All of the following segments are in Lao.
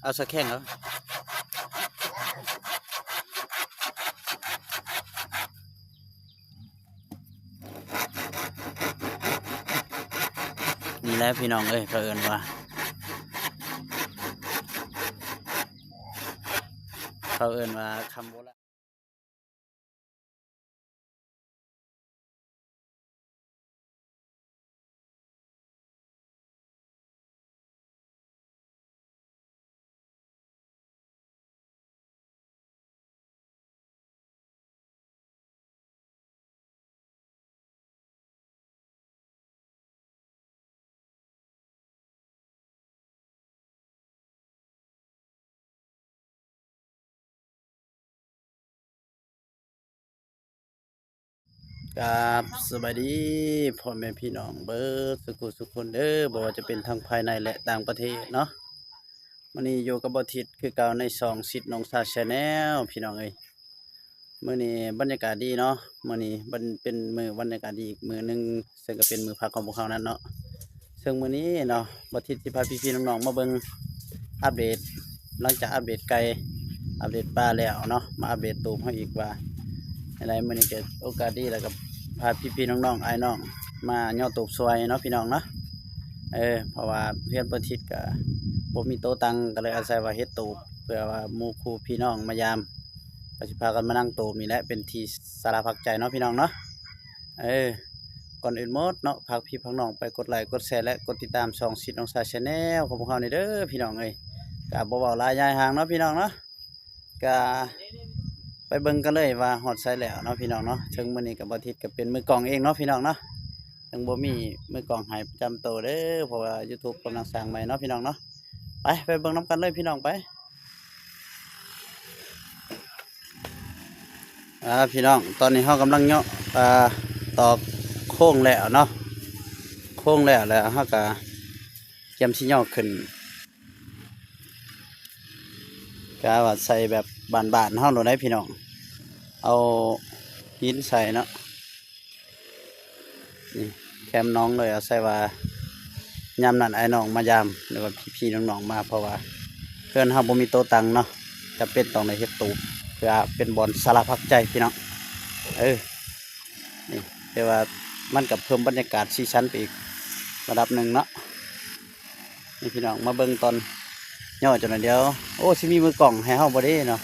ເອົາສາແຂ້ງເອົາ. ນີ້ແຫຼະພີ່ນ້ອງເອີຍ ເຂົາເອີ້ນວ່າ ເຂົາເອີ້ນວ່າຄຳໂບລານ. ກາບສະບາຍດີພໍ່ແມ່ພີ່ນ້ອງເບີດສຸຂູສຸຄົນເດີ ບໍ່ວ່າຈະເປັນທັງພາຍໃນ ແລະ ຕ່າງປະເທດເນາະ. ມື້ນີ້ຢູ່ກັບບ່າວທິດຄືເກົ່າໃນຊ່ອງສິດໜອງຊາຍ Channel ພີ່ນ້ອງເອີຍ. ມື້ນີ້ບັນຍາກາດດີເນາະ ມື້ນີ້ບັນ ເປັນມື້ບັນຍາກາດດີອີກມື້ໜຶ່ງ ເຊິ່ງກໍເປັນມື້ພັກຂອງພວກເຮົານັ້ນເນາະ. ເຊິ່ງມື້ນີ້ເນາະ ບ່າວທິດຊິພາພີ່ໆນ້ອງໆມາເບິ່ງອັບເດດ ຫຼັງຈາກອັບເດດໄກ່ ອັບເດດປາແລ້ວເນາະ ມາອັບເດດຕູບເຮົາອີກວ່າແນວໃດ. ມື້ນີ້ກໍໂອກາດດີ ແລ້ວກໍພາພີ່ໆນ້ອງໆ ອ້າຍນ້ອງມາຍໍຕູບຊ່ວຍເນາະ ພີ່ນ້ອງເນາະ. ເອີ ເພາະວ່າເຮືອນບ່າວທິດກໍບໍ່ມີໂຕະຕັ່ງ ກໍເລີຍອາໄສວ່າເຮັດຕູບ ເພື່ອວ່າໝູ່ຄູ່ພີ່ນ້ອງມາຢາມ ກໍຊິພາກັນມານັ່ງຕູບນີ້ແຫຼະ ເປັນທີ່ສາລະພັກໃຈເນາະ ພີ່ນ້ອງເນາະ. ເອີ ກ່ອນອື່ນໝົດເນາະ ຝາກພີ່ພາກນ້ອງໄປກົດໄລກົດແຊ ແລະ ກົດຕິດຕາມຊ່ອງສິດໜອງຊາຍ Channel ຂອງພວກເຮົານີ້ເດີ ພີ່ນ້ອງເອີຍ. ກໍບໍ່ເວົ້າຫຼາຍຍາຍຫ່າງເນາະ ພີ່ນ້ອງເນາະ ກະໄປເບິ່ງກັນເລີຍວ່າຮອດໃສແລ້ວເນາະ ພີ່ນ້ອງເນາະ. ເຖິງມື້ນີ້ກໍບ່າວທິດກໍເປັນມືກ້ອງເອງເນາະ ພີ່ນ້ອງເນາະ ຍັງບໍ່ມີມືກ້ອງໃຫ້ປະຈຳໂຕເດີ ເພາະວ່າ YouTube ກຳລັງສ້າງໃໝ່ເນາະ ພີ່ນ້ອງເນາະ. ໄປ ໄປເບິ່ງນຳກັນເລີຍ ພີ່ນ້ອງ ໄປ. ອ່າ ພີ່ນ້ອງ ຕອນນີ້ເຮົາກຳລັງເຍາະ ອ່າ ຕອກໂຄງແລ້ວເນາະ ໂຄງແລ້ວ ແລ້ວເຮົາກໍກຽມຊິເຍາະຂຶ້ນ ກະວ່າໃສ່ແບບບ້ານໆເຮົາໂລດໃດ໋ພີ່ນ້ອງ ເອົາຫີນໃສ່ເນາະ ນີ້ແຄມໜອງເລີຍ. ອາໄສວ່າຍາມນັ້ນອ້າຍນ້ອງມາຢາມ ຫຼືວ່າພີ່ໆນ້ອງໆມາ ເພາະວ່າເຮືອນເຮົາບໍ່ມີໂຕະຕັ່ງເນາະ ຈຳເປັນຕ້ອງໄດ້ເຮັດຕູບ ເພື່ອເປັນບ່ອນສາລະພັກໃຈ ພີ່ນ້ອງ. ເອີ ນີ້ ແຕ່ວ່າມັນກໍເພີ່ມບັນຍາກາດສີສັນໄປອີກລະດັບໜຶ່ງເນາະ. ນີ້ພີ່ນ້ອງ ມາເບິ່ງຕອນຍໍ້ຈັກໜ່ອຍດຽວ. ໂອ້ ຊິມີມືກ້ອງໃຫ້ເຮົາບໍ່ເດເນາະ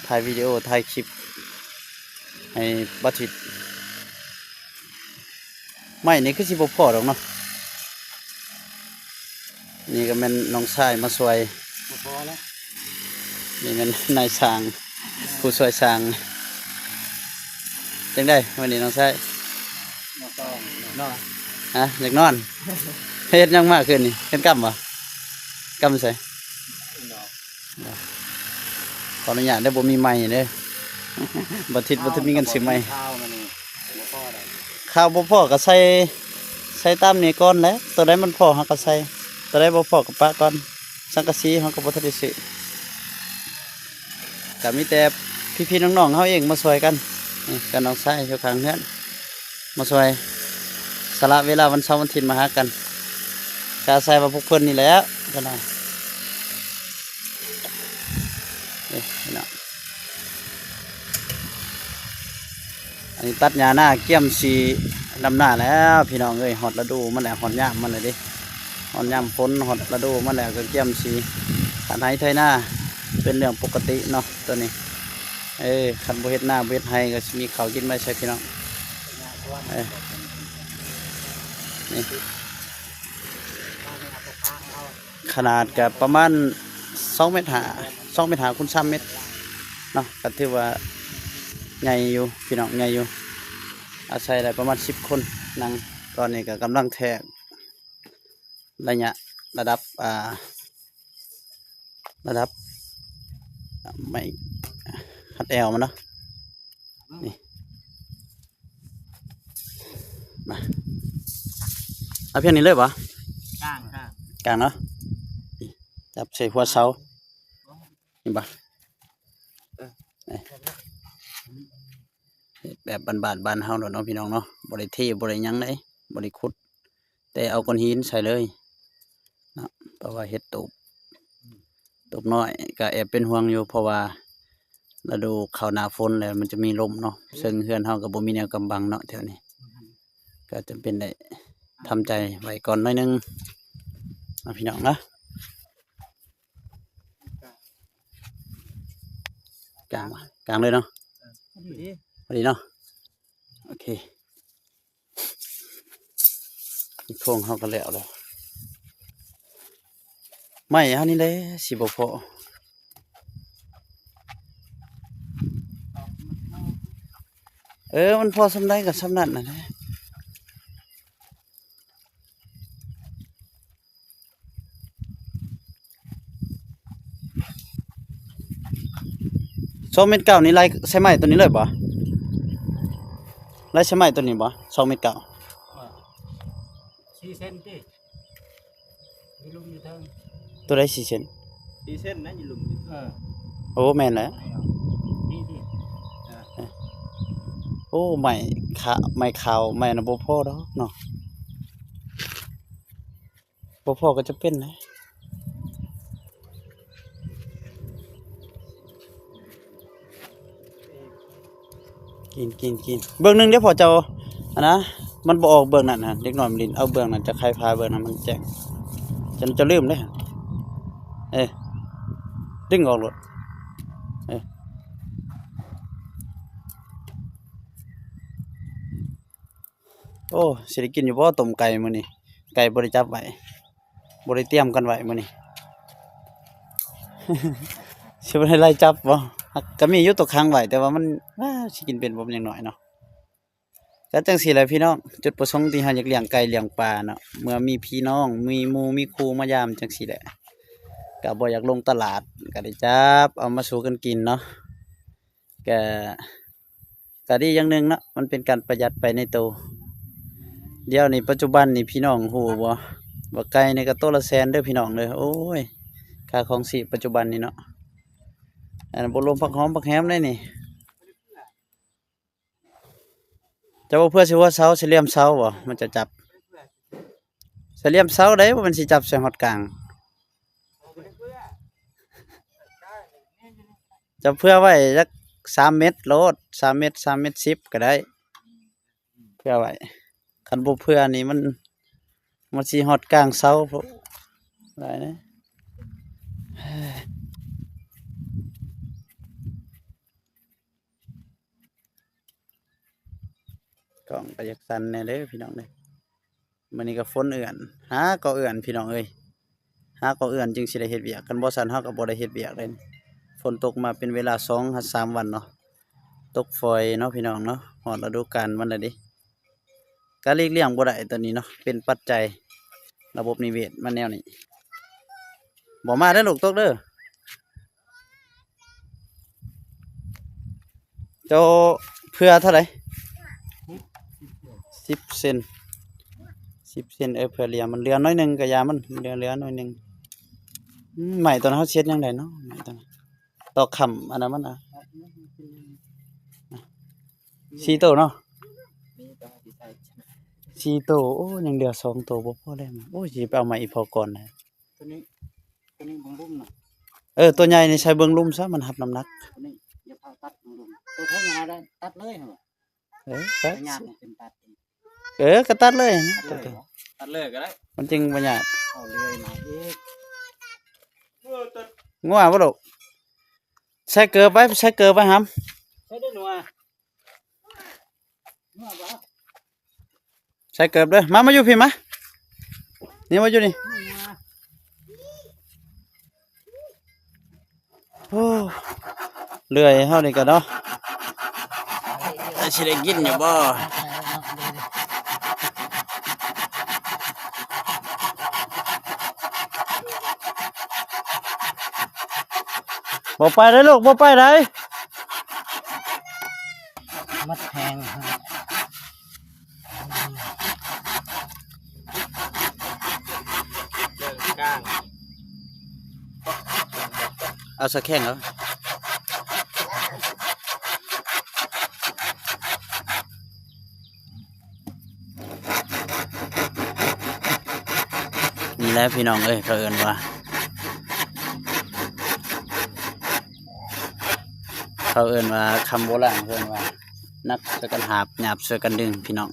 ຖ່າຍວິດີໂອ ຖ່າຍຄລິບໃຫ້ບ່າວທິດ. ໄມ້ນີ້ຄືຊິບໍ່ພໍດອກເນາະ. ນີ້ກໍແມ່ນນ້ອງຊາຍມາຊ່ວຍ ບໍ່ພໍແລ້ວ. ນີ້ແມ່ນນາຍຊ່າງ ຜູ້ຊ່ວຍຊ່າງ. ຈັ່ງໃດມື້ນີ້ນ້ອງຊາຍ? ນອນ ນອນ ຮະ ຢາກນອນ. ເຮັດຫຍັງມາຄືນນີ້? ເຮັດກຳບໍ່? ກຳໃສ? ນອນ ຂໍອະນຸຍາດເດີ ບໍ່ມີໄມເດີ ບ່າວທິດບໍ່ທັນມີເງິນຊື້ໄມ. ຂ້າວບໍ່ພໍກໍໃສ່ ໃສ່ຕາມນີ້ກ່ອນແຫຼະ ໂຕໃດມັນພໍເຮົາກໍໃສ່ ໂຕໃດບໍ່ພໍກໍປະກ່ອນ. ສັງກະສີເຮົາກໍບໍ່ທັນໄດ້ຊື້ ກໍມີແຕ່ພີ່ໆນ້ອງໆເຮົາເອງມາຊ່ວຍກັນ ນີ້ກັບນ້ອງຊາຍຢູ່ຂ້າງເຮືອນ ມາຊ່ວຍສະຫຼະເວລາວັນເສົາວັນທິດມາຫາກັນ ກະອາໄສວ່າພວກເພິ່ນນີ້ແຫຼະ ເພິ່ນວ່າ. ນີ້ພີ່ນ້ອງ ອັນນີ້ຕັດຫຍ້ານາ ກຽມຊິດຳນາແລ້ວ ພີ່ນ້ອງເອີຍ. ຮອດລະດູມັນແລ້ວ ຮອດຍາມມັນແລ້ວເດ້ ຮອດຍາມຝົນ ຮອດລະດູມັນແລ້ວ ກໍກຽມຊິຖານໄຮ່ໄຖນາ ເປັນເລື່ອງປົກກະຕິເນາະໂຕນີ້. ເອີ ຄັນບໍ່ເຮັດນາ ບໍ່ເຮັດໄຮ່ ກໍຊິມີເຂົ້າກິນໄວ້ໃສ ພີ່ນ້ອງ. ເອີ ນີ້ ຂະໜາດກໍປະມານສອງແມັດຫ້າ ສອງແມັດຫ້າຄູນສາມແມັດເນາະ ກໍຖືວ່າໃຫຍ່ຢູ່ ພີ່ນ້ອງ ໃຫຍ່ຢູ່ ອາໄສໄດ້ປະມານສິບຄົນນັ່ງ. ຕອນນີ້ກໍກຳລັງແທກໄລຍະລະດັບ ອ່າ ລະດັບໄມ້ຮັດແອວມັນເນາະ ນີ້ ມາ ເອົາພຽງນີ້ເລີຍບໍ່? ກາງ ກາງ ກາງເນາະ ນີ້ ຈັບໃສ່ຫົວເສົາ ເຫັນບໍ່? ເອີ ເຮັດແບບບ້ານໆ ບ້ານເຮົາໂລດເນາະ ພີ່ນ້ອງເນາະ ບໍ່ໄດ້ເທ ບໍ່ໄດ້ຫຍັງເດ້ ບໍ່ໄດ້ຂຸດ ແຕ່ເອົາກ້ອນຫີນໃສ່ເລີຍເນາະ ເພາະວ່າເຮັດຕູບ. ຕົກນ້ອຍ ກໍແອບເປັນຫ່ວງຢູ່ ເພາະວ່າລະດູເຂົ້າໜ້າຝົນແລ້ວ ມັນຈະມີລົມເນາະ ເຊິ່ງເຮືອນເຮົາກໍບໍ່ມີແນວກຳບັງເນາະແຖວນີ້ ກໍຈຳເປັນໄດ້ທຳໃຈໄວ້ກ່ອນໜ້ອຍໜຶ່ງເນາະ ພີ່ນ້ອງເນາະ. ກາງ ກາງເລີຍເນາະ ພໍດີ ພໍດີເນາະ ໂອເຄ ໂຄງເຮົາກໍແລ້ວແລ້ວ ໄມ້ເຮົານີ້ແຫຼະຊິບໍ່ພໍ ເອີ ມັນພໍສ່ຳໃດກໍສ່ຳນັ້ນນະແຫຼະ. ສອງເມັດເກົ້ານີ້ໄລ່ໃສ່ໄມ້ຕົວນີ້ເລີຍບໍ່? ໄລ່ໃສ່ໄມ້ຕົວນີ້ບໍ່? ສອງເມັດເກົ້າ ສີ່ເຊັນຕິ ມີຫຼຸມຢູ່ເທິງ ຕົວໃດສີ່ເຊັນ? ສີ່ເຊັນນະ ຢູ່ຫຼຸມ ເອີ ໂອ້ ແມ່ນແຫຼະ ນີ້ຕິ ໂອ້ ໄມ້ຂາວ ໄມ້ຂາວ ໄມ້ນະບໍ່ພໍດອກເນາະ ບໍ່ພໍກໍຈະເປັນນະ. ກິນ ກິນ ກິນ ເບື້ອງໜຶ່ງເດ້ພໍ່ເຈົ້າ ອັນນະ ມັນບໍ່ອອກເບື້ອງນັ້ນນະ ເດັກນ້ອຍມັນຫຼິ້ນ ເອົາເບື້ອງນັ້ນ ຈະໄຂຜ້າເບື້ອງນັ້ນມັນແຈ້ງ ຈະ ຈະລືມເດ້ ເອີ ດຶງອອກໂລດ ເອີ. ໂອ້ ຊິໄດ້ກິນຢູ່ບໍ່ຕົ້ມໄກ່ມື້ນີ້? ໄກ່ບໍ່ໄດ້ຈັບໄວ້ ບໍ່ໄດ້ຕຽມກັນໄວ້ມື້ນີ້ ຊິບໍ່ໄດ້ໄລ່ຈັບບໍ່? ກໍມີຢູ່ຕົວຂັງໄວ້ ແຕ່ວ່າມັນ ວ້າ ຊິກິນເປັນບໍ່ ມັນຍັງນ້ອຍເນາະ. ກໍຈັ່ງຊີ້ແຫຼະພີ່ນ້ອງ ຈຸດປະສົງທີ່ເຮົາຢາກລ້ຽງໄກ່ລ້ຽງປາເນາະ ເມື່ອມີພີ່ນ້ອງ ມີໝູ່ມີຄູ່ມາຢາມຈັ່ງຊີ້ແຫຼະ ກໍບໍ່ຢາກລົງຕະຫຼາດ ກໍໄດ້ຈັບເອົາມາສູ່ກັນກິນເນາະ. ກະ ກະດີຢ່າງໜຶ່ງເນາະ ມັນເປັນການປະຢັດໄປໃນໂຕ. ດຽວນີ້ປັດຈຸບັນນີ້ພີ່ນ້ອງຮູ້ບໍ່ ວ່າໄກ່ນີ້ກະໂຕລະແສນເດີພີ່ນ້ອງເດີ. ໂອ້ຍ ຄ່າຄອງຊີບປັດຈຸບັນນີ້ເນາະ ອັນບໍ່ລວມຜັກຫອມຜັກແຮມເດ້ນີ້. ເຈົ້າບໍ່ເພື່ອຊິຫົວເສົາ ຊິຫຼ່ຽມເສົາບໍ່ ມັນຈະຈັບ ຊິຫຼ່ຽມເສົາໃດ ບໍ່ແມ່ນຊິຈັບໃສ່ຮອດກາງ. ຈະເພື່ອໄວ້ຈັກສາມເມັດໂລດ ສາມເມັດ ສາມເມັດສິບກໍໄດ້ ເພື່ອໄວ້. ຄັນບໍ່ເພື່ອນີ້ມັນ ມັນຊິຮອດກາງເສົາພຸ້ນ ຫຼາຍເດ້. ກ້ອງກໍຢາກສັ່ນແດ່ເດີພີ່ນ້ອງເດີ. ມື້ນີ້ກໍຝົນເອື້ອນ ຫາກໍເອື້ອນພີ່ນ້ອງເອີຍ ຫາກໍເອື້ອນຈຶ່ງຊິໄດ້ເຮັດວຽກ ຄັນບໍ່ຊັ້ນເຮົາກໍບໍ່ໄດ້ເຮັດວຽກເດ້. ຝົນຕົກມາເປັນເວລາສອງຫາສາມວັນເນາະ ຕົກຝອຍເນາະພີ່ນ້ອງເນາະ ຮອດລະດູການມັນແລ້ວເດ້. ກະຫຼີກລ່ຽງບໍ່ໄດ້ຕົວນີ້ເນາະ ເປັນປັດໄຈລະບົບນິເວດມັນແນວນີ້. ບໍ່ມາເດີລູກ ຕົກເດີ. ເຈົ້າເພື່ອເທົ່າໃດ? ສິບເຊັນ ສິບເຊັນ ເອີ ເພື່ອເຫຼືອ ມັນເຫຼືອໜ້ອຍໜຶ່ງກະຢ່າມັນ ເຫຼືອ ເຫຼືອໜ້ອຍໜຶ່ງ. ອືມ ໄມ້ຕົວນັ້ນເຮົາຊິເຮັດຫຍັງໄດ້ເນາະ ໄມ້ຕົວນັ້ນ ຕອກຄ້ຳອັນນັ້ນມັນນະ. ສີ່ໂຕເນາະ ສີ່ໂຕ. ໂອ້ ຍັງເຫຼືອສອງໂຕ ບໍ່ພໍແລ້ວ. ໂອ້ຍ ຊິໄປເອົາໃໝ່ອີ່ພໍກ່ອນນະ. ຕົວນີ້ ຕົວນີ້ເບິ່ງລຸ່ມນະ ເອີ ຕົວໃຫຍ່ນີ້ໃສ່ເບິ່ງລຸ່ມຊະ ມັນຮັບນ້ຳໜັກ. ຕົວນີ້ຢ່າພາຕັດເບິ່ງລຸ່ມ ຕົວເທິງຫັ້ນນະ ຕັດເລີຍຫັ້ນ. ເອີ ຕັດ ຍາກເປັນຕັດ ເອີ ກໍຕັດເລີຍ ຕັດເລີຍ ຕັດເລີຍກໍໄດ້ ມັນຈຶ່ງບໍ່ຍາກ. ເອົາເລື່ອຍມາອີກ ງົວບໍ່ລູກ? ໃສ່ເກີບໄວ້ ໃສ່ເກີບໄວ້ຫຳ ໃສ່ເດີໜູ ງົວບໍ່? ໃສ່ເກີບເດີ ມາ ມາຢູ່ພີ້ມາ ນີ້ ມາຢູ່ນີ້. ໂອ້ ເລື່ອຍເຮົານີ້ກະເນາະ ຊິໄດ້ກິນຢູ່ບໍ່? ບໍ່ໄປເດີລູກ ບໍ່ໄປໃດ. ມັດແຮງ ເລື່ອງກາງ ເອົາສະແຂ້ງເອົາ. ນີ້ແຫຼະພີ່ນ້ອງເອີຍ ເຂົາເອີ້ນວ່າ ເຂົາເອີ້ນວ່າຄຳໂບລານ ເອີ້ນວ່າໜັກຊ່ວຍກັນຫາບ ຫຍາບຊ່ວຍກັນດຶງ ພີ່ນ້ອງ.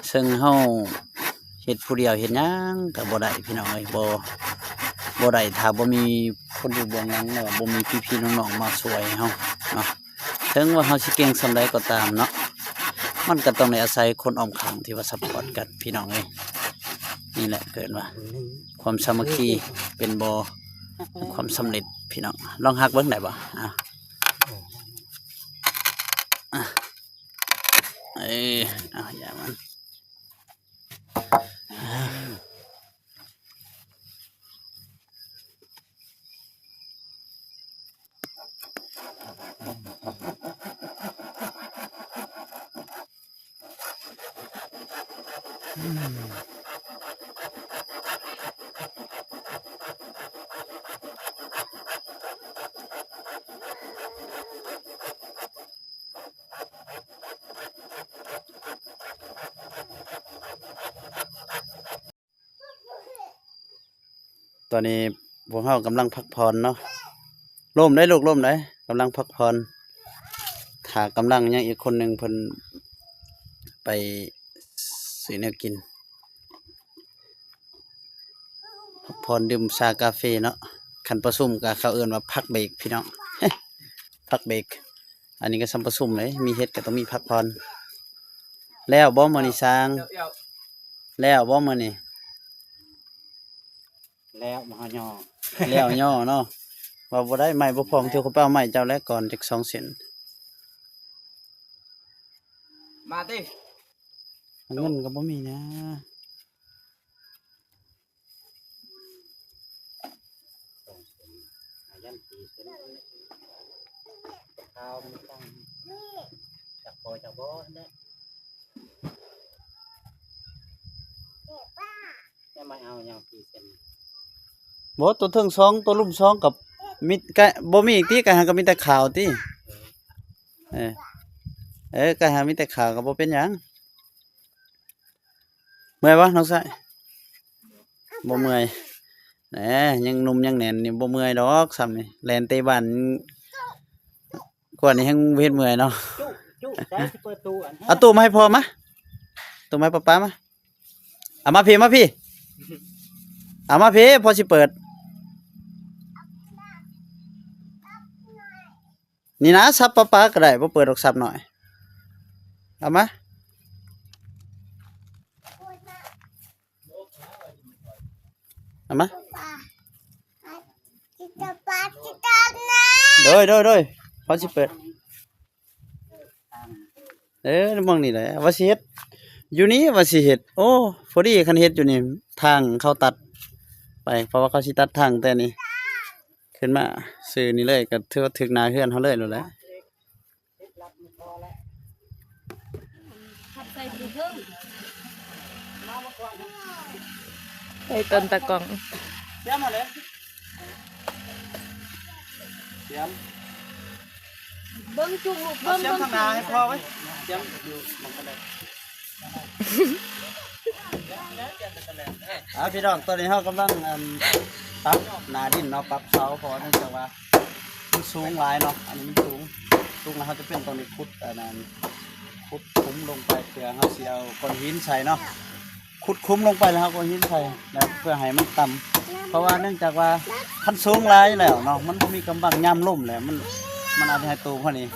ເຊິ່ງເຮົາເຮັດຜູ້ດຽວເຮັດຫຍັງກໍບໍ່ໄດ້ ພີ່ນ້ອງເອີຍ ບໍ່ ບໍ່ໄດ້ ຖ້າບໍ່ມີຄົນຢູ່ເບື້ອງຫຼັງ ຫຼືວ່າບໍ່ມີພີ່ໆນ້ອງໆມາຊ່ວຍເຮົາເນາະ. ເຖິງວ່າເຮົາຊິເກັ່ງສ່ຳໃດກໍຕາມເນາະ ມັນກໍຕ້ອງໄດ້ອາໄສຄົນອ້ອມຂ້າງທີ່ວ່າຊັບພອດກັນ ພີ່ນ້ອງເອີຍ. ນີ້ແຫຼະເອີ້ນວ່າຄວາມສາມັກຄີເປັນບໍ່ແຫ່ງຄວາມສຳເລັດ ພີ່ນ້ອງ. ລອງຫັກເບິ່ງໄດ້ບໍ່? ອາ ອາ ເອີ ເອົາຢ່າມັນ. ຕອນນີ້ພວກເຮົາກຳລັງພັກຜ່ອນເນາະ. ລົມໄດ໋ລູກ ລົມໄດ໋ ກຳລັງພັກຜ່ອນ ຖ້າກຳລັງຍັງອີກຄົນໜຶ່ງເພິ່ນໄປຊື້ແນວກິນ ພັກຜ່ອນດື່ມຊາກາເຟເນາະ. ຄັນປະຊຸມກໍເຂົາເອີ້ນວ່າພັກເບຣກ ພີ່ນ້ອງ ພັກເບຣກ. ອັນນີ້ກໍສ່ຳປະຊຸມເລີຍ ມີເຮັດກໍຕ້ອງມີພັກຜ່ອນ. ແລ້ວບໍ່ມື້ນີ້ຊ່າງ? ແລ້ວບໍ່ມື້ນີ້? ແລ້ວມາຫຍໍ້ ແລ້ວຫຍໍ້ເນາະ. ເວົ້າບໍ່ໄດ້ ໄມ້ບໍ່ພອງ ຖືກເຂົາໄປເອົາໄມ້ເຈົ້າແລ້ວກ່ອນຈັກສອງເສັ້ນ. ມາຕິ ເງິນກໍບໍ່ມີນະ. ບໍ່ ຕົວເທິງສອງ ຕົວລຸ່ມສອງກັບ ມີກະ ບໍ່ມີອີກຕິ ກະຫາກະມີແຕ່ຂາວຕິ. ເອີ ເອີ ກະຫາມີແຕ່ຂາວກໍບໍ່ເປັນຫຍັງ. ເມື່ອຍບໍ່ນ້ອງຊາຍ? ບໍ່ເມື່ອຍ. ແໜ ຍັງໜຸ່ມຍັງແໜ້ນນີ້ ບໍ່ເມື່ອຍດອກຊ່ຳນີ້ ແລ່ນເຕະບານ ກວ່ານີ້ແຮງເຮັດເມື່ອຍເນາະ. ຈຸ ຈຸ ໃສຊິເປີດຕູ້ອັນ ເອົາຕູ້ມາໃຫ້ພໍ່ມາ ຕູ້ມາໃຫ້ປ້າໆມາ. ເອົາມາພີ້ ມາພີ້ ເອົາມາພີ້ ພໍ່ຊິເປີດ. ນີ້ນະ ຊັບປ້າໆກໍໄດ້ ບໍ່ເປີດດອກຊັບນ້ອຍ. ເອົາມາ ເອົາມາ. ໂດຍ ໂດຍ ໂດຍ ພໍ່ຊິເປີດ. ເອີ ໝ່ອງນີ້ແຫຼະວ່າຊິເຮັດ ຢູ່ນີ້ວ່າຊິເຮັດ. ໂອ້ ພໍດີຄັນເຮັດຢູ່ນີ້ ທາງເຂົາຕັດໄປ ເພາະວ່າເຂົາຊິຕັດທາງແຕ່ນີ້ ຂຶ້ນມາຊື່ນີ້ເລີຍ ກໍຖືວ່າຖືກໜ້າເຮືອນເຮົາເລີຍໂລດແຫຼະ. ໄອ້ຕົ້ນຕາກ້ອງ ຕຽມມາເລີຍ ຕຽມ ເບິ່ງຈຸກລູກ ເບິ່ງ ຕຽມທາງໜ້າໃຫ້ພໍ່ໄວ້ ຕຽມຢູ່ໝ່ອງກະໄດ. ອ່າ ພີ່ນ້ອງ ຕອນນີ້ເຮົາກຳລັງ ອັນ ປັບໜ້າດິນເນາະ ປັບເສົາ ເພາະວ່າເນື່ອງຈາກວ່າມັນສູງຫຼາຍເນາະ ອັນນີ້ມັນສູງ ສູງແລ້ວເຮົາຈຳເປັນຕ້ອງໄດ້ຂຸດ ອັນນັ້ນ ຂຸດຂຸມລົງໄປ ເພື່ອເຮົາຊິເອົາກ້ອນຫີນໃສ່ເນາະ. ຂຸດຂຸມລົງໄປແລ້ວເຮົາກໍຫີນໃສ່ ແລ້ວເພື່ອໃຫ້ມັນຕ່ຳ ເພາະວ່າເນື່ອງຈາກວ່າຄັນສູງຫຼາຍແລ້ວເນາະ ມັນບໍ່ມີກຳບັງ ຍາມລົມແລ້ວ ມັນ ມັນອາດຈະໃຫ້ໂຕພວກນີ້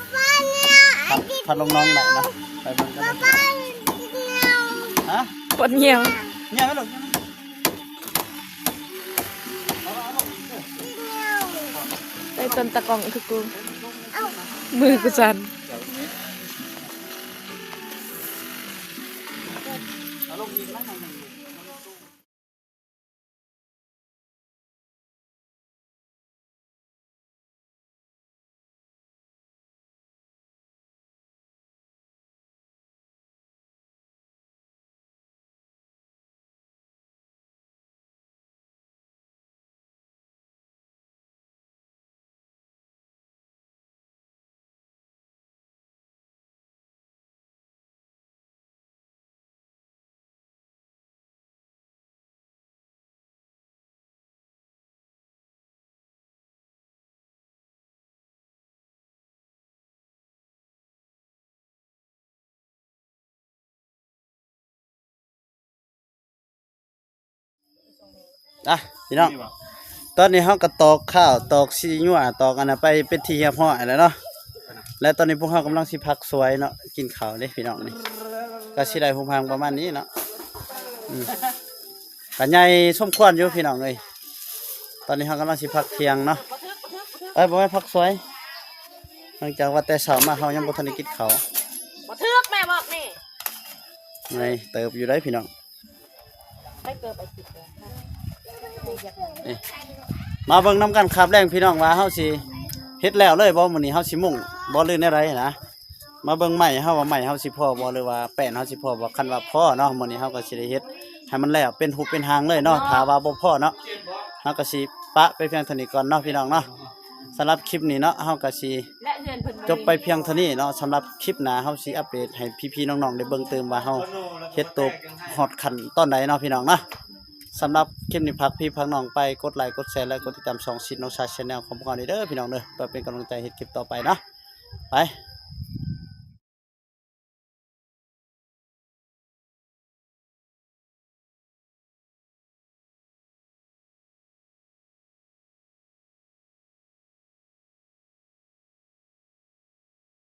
ພັດ ພັດລົງໜອງໄດ້ເນາະ. ໄປເບິ່ງກັນເນາະ ຮະ ປວດຍ່ຽວ ຍ່ຽວໄວ້ລູກ ໄດ້ຕົ້ນຕາກ້ອງຄືກູ ມືກູສັ່ນ. ອ່ະ ພີ່ນ້ອງ ຕອນນີ້ເຮົາກໍຕອກຂ້າວ ຕອກຊີ້ຍົວ ຕອກອັນນັ້ນໄປເປັນທີ່ຮຽບຮ້ອຍແລ້ວເນາະ. ແລະຕອນນີ້ພວກເຮົາກຳລັງຊິພັກສວຍເນາະ ກິນເຂົ້າເດ້ພີ່ນ້ອງນີ້ ກໍຊິໄດ້ຮູບຮ່າງປະມານນີ້ເນາະ. ອືມ ກໍໃຫຍ່ສົມຄວນຢູ່ພີ່ນ້ອງເອີຍ. ຕອນນີ້ເຮົາກຳລັງຊິພັກທ່ຽງເນາະ ເອີຍ ບໍ່ແມ່ນພັກສວຍ ຫຼັງຈາກວ່າແຕ່ເຊົ້າມາເຮົາຍັງບໍ່ທັນໄດ້ກິນເຂົ້າ. ບໍ່ຖືກ ແມ່ບອກນີ້ ໃຫຍ່ເຕີບຢູ່ເດ້ພີ່ນ້ອງ. ໄປເກີບໄປຕິດເດີ ນີ້ ມາເບິ່ງນຳກັນຄາບແລງພີ່ນ້ອງ ວ່າເຮົາຊິເຮັດແລ້ວເລີຍບໍ່ ມື້ນີ້ເຮົາຊິມຸງບໍ່ ຫຼືແນວໃດນະ. ມາເບິ່ງໄມ້ເຮົາວ່າໄມ້ເຮົາຊິພໍບໍ່ ຫຼືວ່າແປ້ນເຮົາຊິພໍບໍ່. ຄັນວ່າພໍເນາະ ມື້ນີ້ເຮົາກໍຊິໄດ້ເຮັດໃຫ້ມັນແລ້ວເປັນຮູບເປັນຮ່າງເລີຍເນາະ. ຖ້າວ່າບໍ່ພໍເນາະ ເຮົາກໍຊິປະໄປພຽງເທົ່ານີ້ກ່ອນເນາະພີ່ນ້ອງເນາະ. ສຳລັບຄລິບນີ້ເນາະ ເຮົາກໍຊິ ແລະເຮືອນເພິ່ນ ຈົບໄປພຽງເທົ່ານີ້ເນາະ. ສຳລັບຄລິບໜ້າເຮົາຊິອັບເດດໃຫ້ພີ່ໆນ້ອງໆໄດ້ເບິ່ງຕື່ມວ່າເຮົາເຮັດໂຕຮອດຂັ້ນຕອນໃດເນາະພີ່ນ້ອງເນາະ. ສຳລັບຄລິບນີ້ ຝາກພີ່ຝາກນ້ອງໄປກົດໄລກົດແຊ ແລະກົດຕິດຕາມຊ່ອງສິດນ້ອງຊາຍ Channel ຂອງພວກເຮົານີ້ເດີພີ່ນ້ອງເດີ ເພື່ອເປັນກຳລັງໃຈເຮັດຄລິບຕໍ່ໄປເນາະ. ໄປ